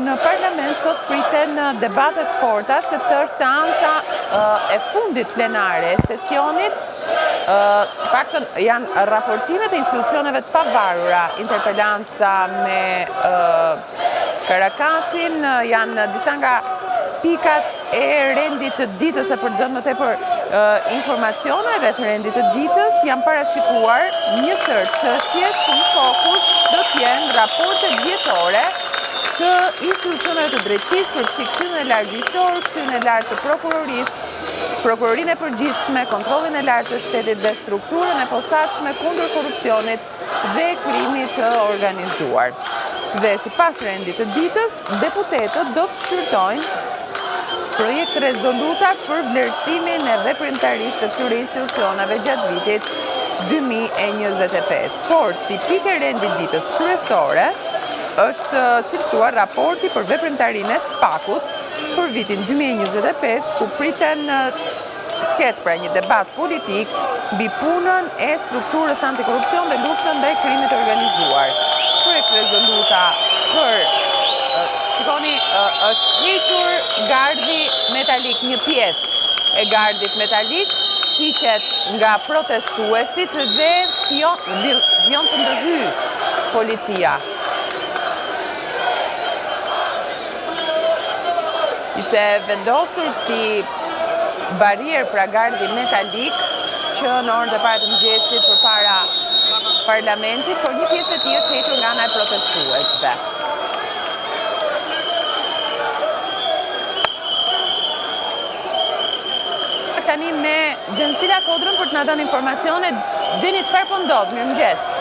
Në parlament sot priten debate të forta sepse është seanca e fundit plenare e sesionit. Të paktën janë raportimet e institucioneve të pavarura, interpelanca me Karakaçin, janë disa nga pikat e rendit të ditës e për të dhënë më tepër informacione rreth rendit të ditës, janë parashikuar një sërë çështjesh ku në fokus do të jenë raportet vjetore të institucioneve të drejtësisë, përfshi Këshillin e Lartë Gjyqësor, Këshillin e Lartë të Prokurorisë, Prokurorinë e Përgjithshme, Kontrollin e Lartë të Shtetit dhe Strukturën e Posaçme kundër Korrupsionit dhe krimit të organizuar. Dhe sipas rendit të ditës, deputetët do të shqyrtojnë projekt-rezolutat për vlerësimin e veprimtarisë së këtyre institucioneve gjatë vitit 2025. Por, si pikë e rendit ditës kryesore, është cilësuar raporti për veprimtarinë e SPAK-ut për vitin 2025, ku priten të ketë pra një debat politik mbi punën e strukturës antikorrupsion dhe luftën ndaj krimit të organizuar. Projekt-rezoluta për shikoni është hequr gardhi metalik, një pjesë e gardhit metalik hiqet nga protestuesit dhe vijon të ndërhyjë policia. Ishte vendosur si barrierë pra gardhi metalik që në orët e para të mëngjesit përpara parlamentit, por një pjesë e tij është hequr nga ana e protestuesve. Tani me Xhensila Kodrën për të na dhënë informacione. Xheni, çfarë po ndodh? Mirëmëngjes.